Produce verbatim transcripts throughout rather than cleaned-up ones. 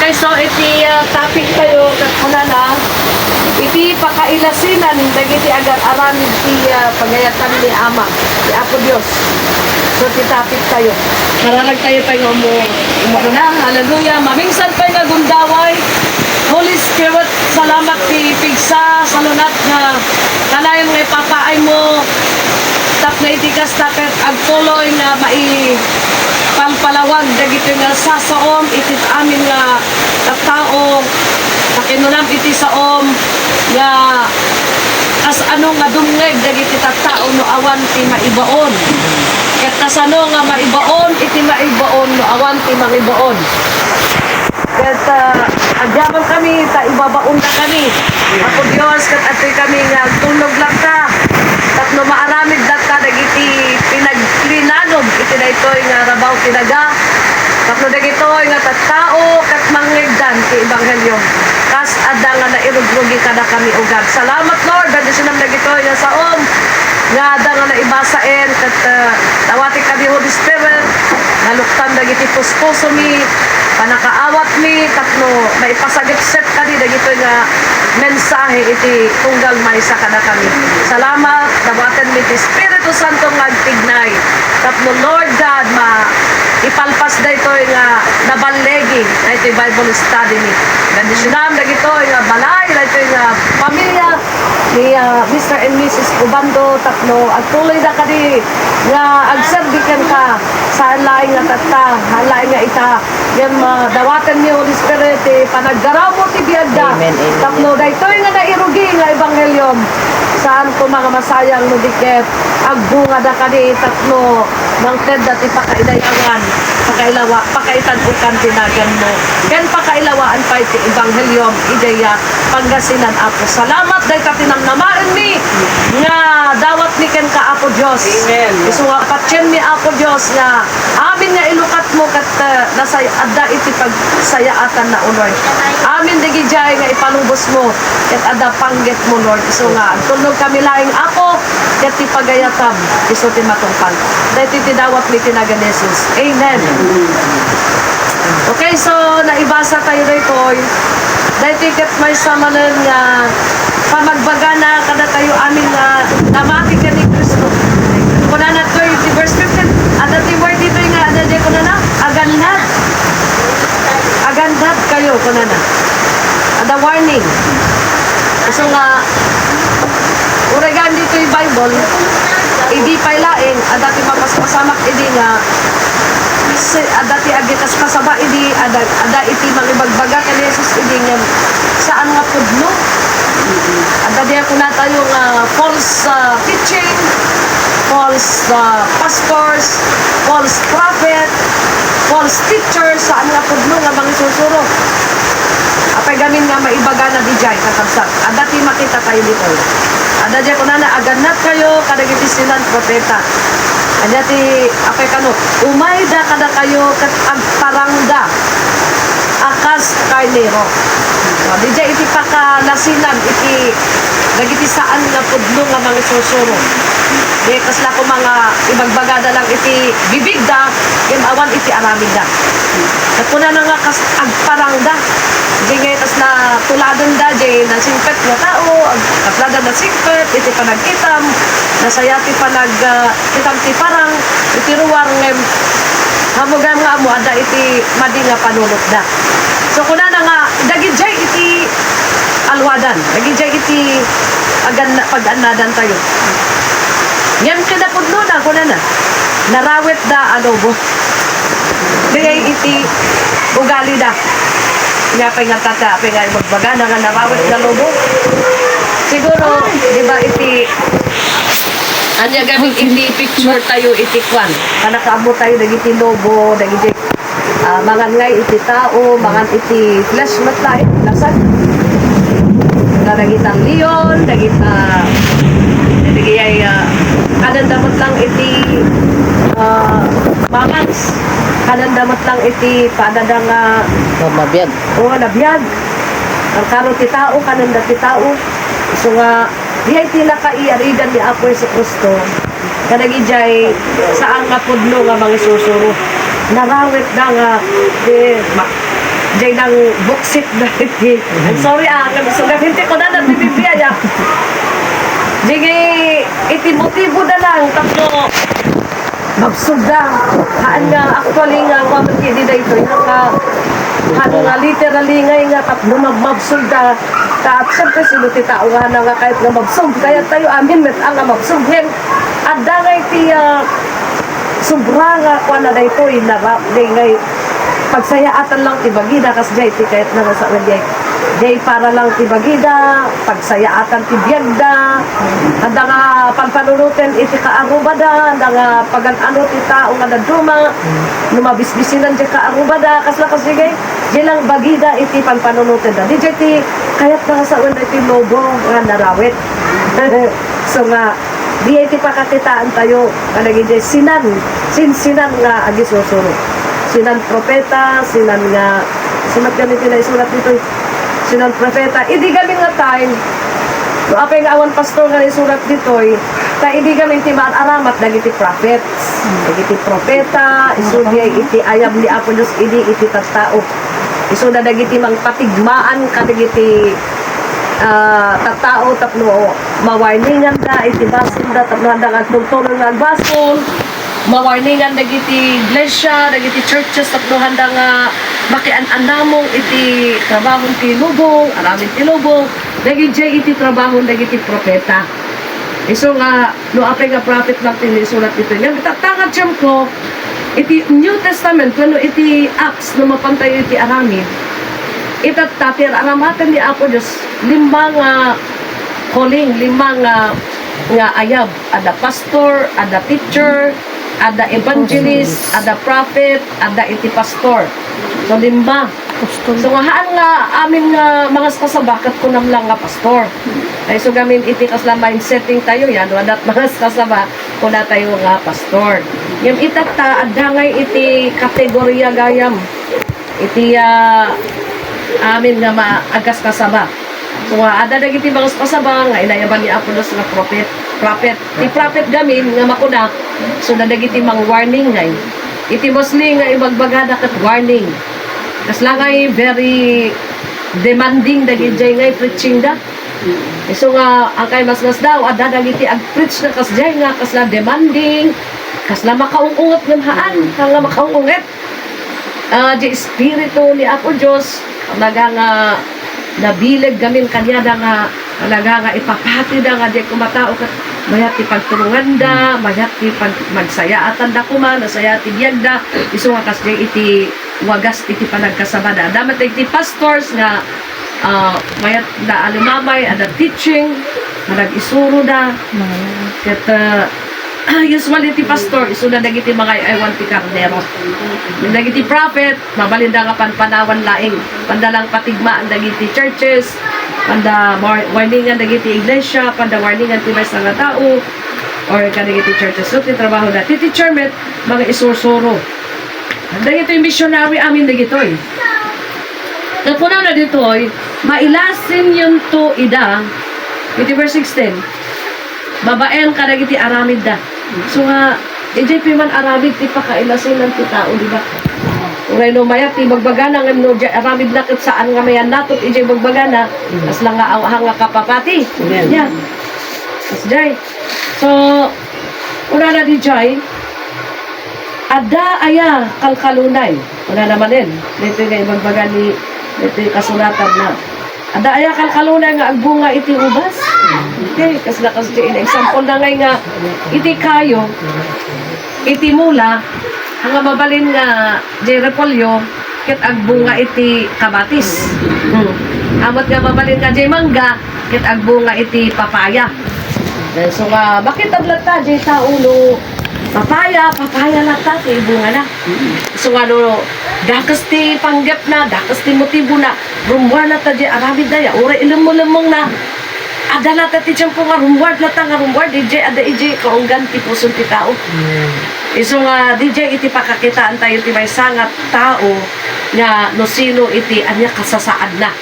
So, iti, ah, topic tayo, ket kunana, iti pakailasinan dagiti agar-aramid ti, ah, pagayatan ni Ama, ni Apo Dios. So, ti topic tayo. Kararag tayo pay nga umu-, umuna. Hallelujah. Mamingsan pay nga gundaway. Holy Spirit, salamat ti pigsa, salunat nga kanayon nga ipapaaymo. Tapno iti kasta ket agtuloy nga maipalpalawag dagitoy nga sasaom iti amin nga tattao, ta kinunam iti saom nga kasano nga dumngeg dagiti tattao no awan ti maibaon. Ket kasano nga maibaon iti maibaon no awan ti mangibaon. Ket, ah, agyaman kami, ta ibabaonda kami. Apo Dios, ket adtoy kami nga agtulnog latta. Tapno maaramid latta dagiti pinaglinanod iti daytoy nga rabaw ti daga. Tapno dagitoy nga tattao ket mangngegdan ti ebanghelio. Kas adda nga nairugrugi kadakami, O God. Salamat, Lord. Bendisionam dagitoy nga saom nga adda nga naibasaen ket, ah, dawatek kadi, Holy Spirit, nga luktan dagiti puspusomi, pannakaawatmi, tapno maipasagepsep kadi dagitoy nga mensahe iti tunggal maysa kadakami. Salamat, dawatenmi ti Espiritu Santo nga agtignay. Tapno, Lord God, ma-, ipalpas daytoy nga naballigi daytoy Bible study mi. Bendisionam dagitoy nga balay, daytoy nga pamilya ni, ah, Mister and Missus Obando tapno agtuloyda kadi nga agserbi kenka. Saan laeng nga tatta, saan laeng nga ita. Ngem, ah, dawatenmi, Holy Spirit, ti panaggarawmo ti biagda. Amen, amen. Tapno daytoy nga nairugi nga ebanghelio, saan koma nga masayang no di ket agbungada kadi tapno mangtedda ti pakaidayawan, pakailawa, pakaitan-okan ti naganmo, ken pakailawaan pay ti ebanghelio idiay, ah, Pangasinan, Apo. Salamat dayta ti namnamaenmi nga dawatmi kenka, Apo Dios. Amen. Isu nga patienmi, Apo Dios, nga amin nga ilukatmo ket, eh, nasay-, adda iti pagsayaatanna, O Lord. Amin dagidiay nga ipalubosmo ket adda panggepmo, Lord. Isu nga agtulnog kami laeng, Apo, ket ti pagayatam isu ti matungpal. Daytoy ti dawatmi iti nagan ni Jesus. Amen. Okay, so naibasa tayo daytoy. Daytoy ket maysa manen nga pamagbagana kadatayo amin nga namati ken ni Cristo. Kunana toy iti verse fifteen, adda ti word ditoy nga adda diay kunana, agannad. Agannad kayo, kunana. Adda warning. Isu nga, uray gayam ditoy Bible, idi pay laeng, adda ti mapaspasamak idi nga, si-, adda ti agikaskasaba idi, adda, adda iti mangibagbaga ken ni Jesus idi nga saan nga pudno. Adda diay kunatayo nga false, ah, teaching, false, ah, pastors, false prophet, false teacher, saan nga pudno nga mangisusuro. Apay gamin nga maibagana didiay, kakabsat? Adda ti makita tayo ditoy. Adda diay kunana, agannad kayo kadagiti sinan propeta. Adda ti, apay kano, umayda kadakayo ket agparangda a kas karnero. No, didiay iti pakalasinan iti dagiti saan nga pudno nga mangisusuro. Di kasla koma nga ibagbagada lang iti bibigda, ngem awan iti aramidda. Ket kunana nga kas-, agparangda. Di nga kasla tuladenda, di nasingpet nga tao, ag-, kaplada nasingpet, iti panagkitam, nasaya ti panag-, ah, kitam ti parang, iti ruar, ngem, ammom gayam nga ammo, adda iti madi nga panunotda. So, kunana nga, dagidiay iti alwadan, dagidiay iti agan-, pag-annadan tayo. Ngem kinapudnona, kunana, narawetda a lobo. Dayay iti ugalida. Nga pay nga tata, pay nga ibagbagana nga narawet nga lobo. Siguro, di ba, iti, ania gamin iti picture tayo iti kwan? Panakaammo tayo dagiti lobo, dagiti, ah, mangan ngay iti tao, mangan iti flesh met laeng, lasag. Kadagita leon, dagita, dagiti ay, ah, kadanda met lang iti, ah, mamans. Kadanda met lang iti padada nga, oh, mabiag. Oh, nabiag. Ang karo ti tao, kananda ti tao. So nga, diay ti nakaiyarigan ni Apo Jesu-Cristo. Kadagidiay, saan nga pudno nga mangisusuro. Narawetda nga, eh, ma-, Jay nang buksit na iti. I'm sorry, ah, nga gusto nga hindi ko na nabibibiyay, ah. Jay, iti motibo na lang, tapno mabsugda. Haan nga, actually nga, kuwan ti di daytoy, nga, haan nga, literally nga, nga, tapno mab-, mabsugda. Ta, at siyempre, sino ti tao nga na nga kahit nga mabsug, kaya tayo, amin, met, nga mabsug, ngem, adda nga iti, ah, sobra nga, kuwan na daytoy, na ra-, ngay, ngay, pagsayaatan lang ti bagida, kas jay, ti kayat na nga sa jay. Jay para lang ti bagida, pagsayaatan ti biagda, adda nga panpanunoten iti kaarrubada, adda nga pagan-ano ti tao nga dadduma, no mabisbisinan ti kaarrubada, kasla kasi jay, jay lang bagida iti panpanunoten da. Di jay ti kayat na nga sa iti lobo nga narawit. So nga, di iti pakakitaan tayo, kadagiti sinan, sinsinan nga agisusuro. Sinan propeta, sinan nga, sumat kami ti naisurat ditoy. Sinan propeta. Idi gamin nga time, no apay nga awan pastor nga naisurat ditoy, ta idi gamin ti maan-aramat dagiti prophets, dagiti propeta, isu diay iti ayab ni Apo Dios idi iti tattao. Isu da dagiti mangpatigmaan kadagiti, ah, tattao tapno mawarningan da iti basol da tapno handa nga agtultuloy nga agbasol. Mawarningan dagiti iglesia, dagiti churches tapno handa nga makian-annamong iti trabahon ti lubong, aramid ti lubong, dagiti iti trabahon dagiti propeta. Isu nga, no apay nga prophet lang ti naisurat ditoy. Ngem itatta nga tiempo, iti New Testament, wenno iti Acts, no mapantayo iti aramid, itatta ti ar-aramaten ni Apo Dios, lima nga calling, lima nga, nga ayab. Adda pastor, adda teacher, adda evangelist, adda prophet, adda iti pastor. So, lima. Pastor. So, nga haan nga amin nga mangaskasaba, ket kunam lang nga pastor. Ay, so gamin iti kasla mindsetting tayo, yan, wadat mangaskasaba, kuna tayo nga pastor. Ngem itatta, adda ngay iti kategoria gayam. Iti, ah, amin nga ma-, agaskasaba. So, ah, adda dagiti mangaskasaba nga inayaban ni Apo Dios nga prophet, prophet. Ti prophet gamin nga makuna, so, adda dagiti mang-warning ngay. Iti mostly nga ibagbagada ket warning. Kasla ngay very demanding dagiti ngay preaching da. Isu nga, ang kay mas mas daw, adda dagiti ag-preach nga kasjay nga kasla demanding, kasla makaung-unget ngem haan, kasla makaung-unget. Ah, di Espiritu ni Apo Dios, talaga nga nabileg gamin kaniada nga talaga nga ipapatida nga di kumatao ket mayat ti pagtulonganda, mayat ti pag-, magsayaatanda koma, nasayaat ti biagda, isu nga kasjay iti wagas iti panagkasabada. Adda met iti pastors nga, ah, mayat da a lumamay, adda teaching, nga nag-isuro da. Ket, ah, usually ti pastor, isu da dagiti mangay-aywan ti karnero. Dagiti prophet, mabalinda nga panpanawan laeng. Panda lang patigmaan dagiti churches, panda war-, warningan dagiti iglesia, panda warningan ti maysa nga tao, or kadagiti churches. So, ti trabaho da. Ti teacher met, mga isusuro. Dagitoy missionary amin dagitoy. Ket kunana ditoy, "Mailasinyon to ida," iti verse sixteen, "babaen kadagiti aramidda." So nga, idiay pay man aramid ti pakailasinan ti tao, di ba? Uray no mayat ti bagbagana, ngem no diay aramidna ket saan nga mayannatot idiay bagbagana, kasla nga aw-, haan nga kapapati. Amen. Yeah. Kasjay. So, kunana didiay, adda aya kalkalunay? Kunana manen, daytoy nga ibagbaga ni, daytoy kasuratan na, adda aya kalkalunay nga agbunga iti ubas? Okay, kasla kasjay, example na ngay nga iti kayo, iti mula, nga mabalin nga diay repolyo, ket agbunga iti kamatis. Hmm. Amat nga mabalin nga diay mangga, ket agbunga iti papaya. Eh, so nga, makita latta diay tao no papaya, papaya latta ti bungana. So nga no, dakes ti panggepna, dakes ti motibona, rummuar latta diay aramidda ya, uray ilemmo-lemmongna. Adda latta ti tiempo nga rummuar latta nga rummuar, diay adda idiay kaunggan ti puson ti tao. Isu nga, diay iti pakakitaan tayo ti maysa nga tao nga no sino iti ania kasasaadna.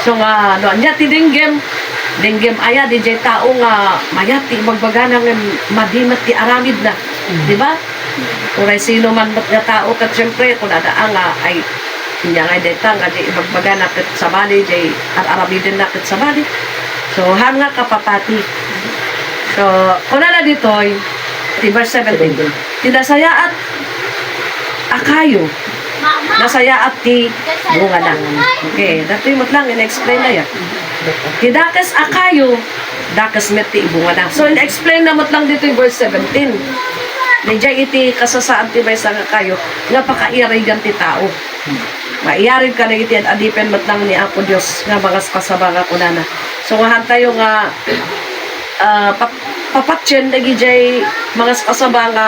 So nga, no, ania ti denggem? Denggem aya, diay tao nga mayat ti ibagbagana ngem madi met ti aramidna. Di ba? Uray sino man met nga tao, ket siyempre, kunada, ah, nga, ay, Ania ngay dayta nga di ibagbagana ket sabali, di ar-aramidenna ket sabali. So, haan nga kapapati. So, kunana ditoy, ti verse seventeen, "Ti nasayaat a kayo, nasayaat ti bungana." Okay, datoy met lang in-explain na yan. "Ti dakes a kayo, dakes met ti ibungana." So, in-explain na met lang ditoy verse seventeen. Diay iti kasasaan ti maysa nga kayo nga pakaiyarigan ti tao. Maiyarig kadagiti ad-adipen met lang ni Apo Dios nga mangaskasaba nga kunana. So, nga hantayo nga, ah, pap-, papatien dagidiay mangaskasaba nga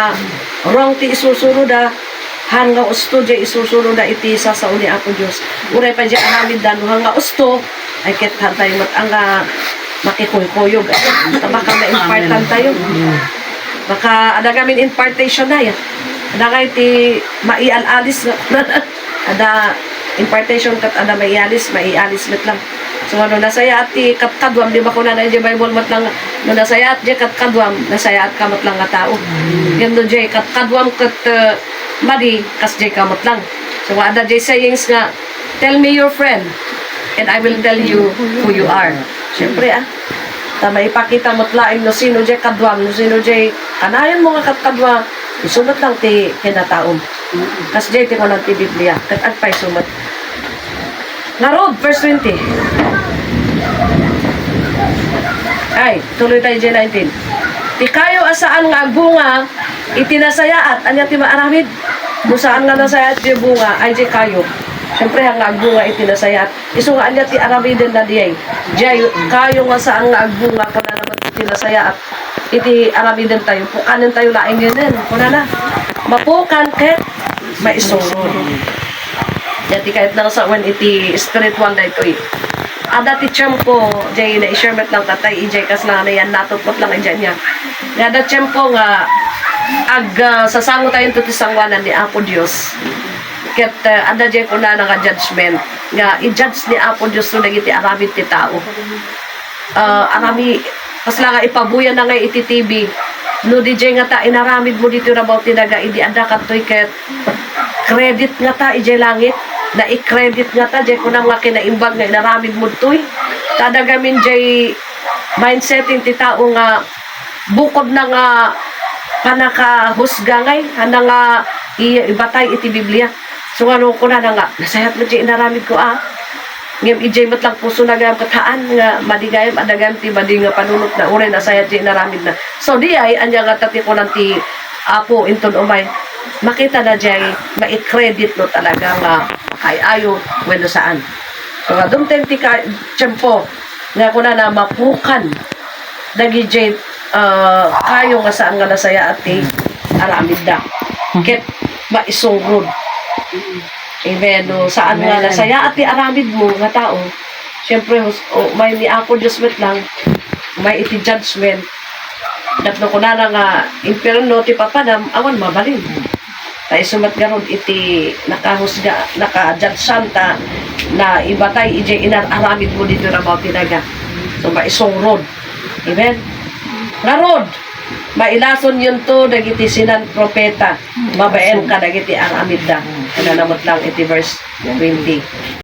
wrong ti isusuroda, haan nga usto diay isusuroda iti sasao ni Apo Dios. Uray pay diay aramidda, no haan nga usto, ay ket hantayo met nga makikuykuyog. Baka ma-impartan tayo. Baka adda ngamin impartation na yan. Adda ngay ti maial-alis nga Adda impartation ket adda maialis, maialis met lang. So, no nasayaat ti kadkaduam, di ba kunana idiay Bible met lang, no nasayaat diay kadkaduam, nasayaatka met lang nga tao. Ngem no diay kadkaduam ket, eh, madi, kasdiayka met lang. So, adda diay sayings nga, "Tell me your friend, and I will tell you who you are." Siyempre, ah. Ta maipakita met laeng no sino diay kaduam, no sino diay kanayon mo nga kadkadua, isu met lang ti kinataom. Kasdiay ti kunan ti Biblia, ket agpayso met. Ngarud, verse twenty. Ay, tuloy tayo diay nineteen. Ti kayo a saan nga agbunga iti nasayaat, ania ti maaramid? No saan nga nasayaat diay bunga, ay diay kayo. Siyempre, haan nga agbunga iti nasayaat. Isu nga ania ti aramidenna diay? Diay kayo nga saan nga agbunga, kunana met iti nasayaat. Iti aramidentayo, pukanentayo laeng ngayen, kunana. Mapukan ket maisurod. Diay ti kayatna nga sawen iti spiritual daytoy. Adda ti tiempo, diay na-share met lang tatay, idiay kasla nga nayan natupot lang idiay niya. Nga adda tiempo nga ag, ah, sasangotayo ti sangoanan ni Apo Dios. Ket, eh, adda diay kunana nga judgment, nga i-judge ni Apo Dios to dagiti aramid ti tao. Ah, arami-, kasla nga ipabuyan na nga iti T V, no diay ngata inaramid mo ditoy rabaw ti daga, idi adda kadtoy ket credit ngata idiay langit, na i-credit ngata, diay kunam nga kinaimbag nga inaramid mo ditoy. Ta adda ngamin diay mindsetting ti tao nga bukod na nga pannakahusga ngay, haan nga i-, ibatay iti Biblia. So, nga no, kunana nga, nasayaat met diay inaramidko, ah. Ngem idiay met lang pusona gayam ket haan nga madi gayam, adda gayam ti madi nga panunotna, uray nasayaat diay inaramidna. So, diay, ania ngata ti kunan ti Apo inton umay, makitana diay, mai-credit no talaga nga ay-ayo wenno saan. So, nga dumteng ti ka-, tiempo, nga kunana, mapukan dagidiay, ah, kayo nga saan nga nasayaat ti aramidda. Ket maisurod. Amen. No, saan nga Amen. Nasayaat ti aramid mo nga tao, siyempre, hus-, o, may ni Apo Dios met lang, may iti judgment. Tapno kunana nga, impierno ti papanam, awan mabalin. Ta isu met ngarud iti nakahusga, naka-judge-an ta naibatay idiay inar-aramid mo ditoy rabaw ti daga. So, maisurod. Amen? Ngarud, mailasonyonto dagiti sinan-propeta babaen kadagiti aramidda. Kunana met lang iti verse twenty.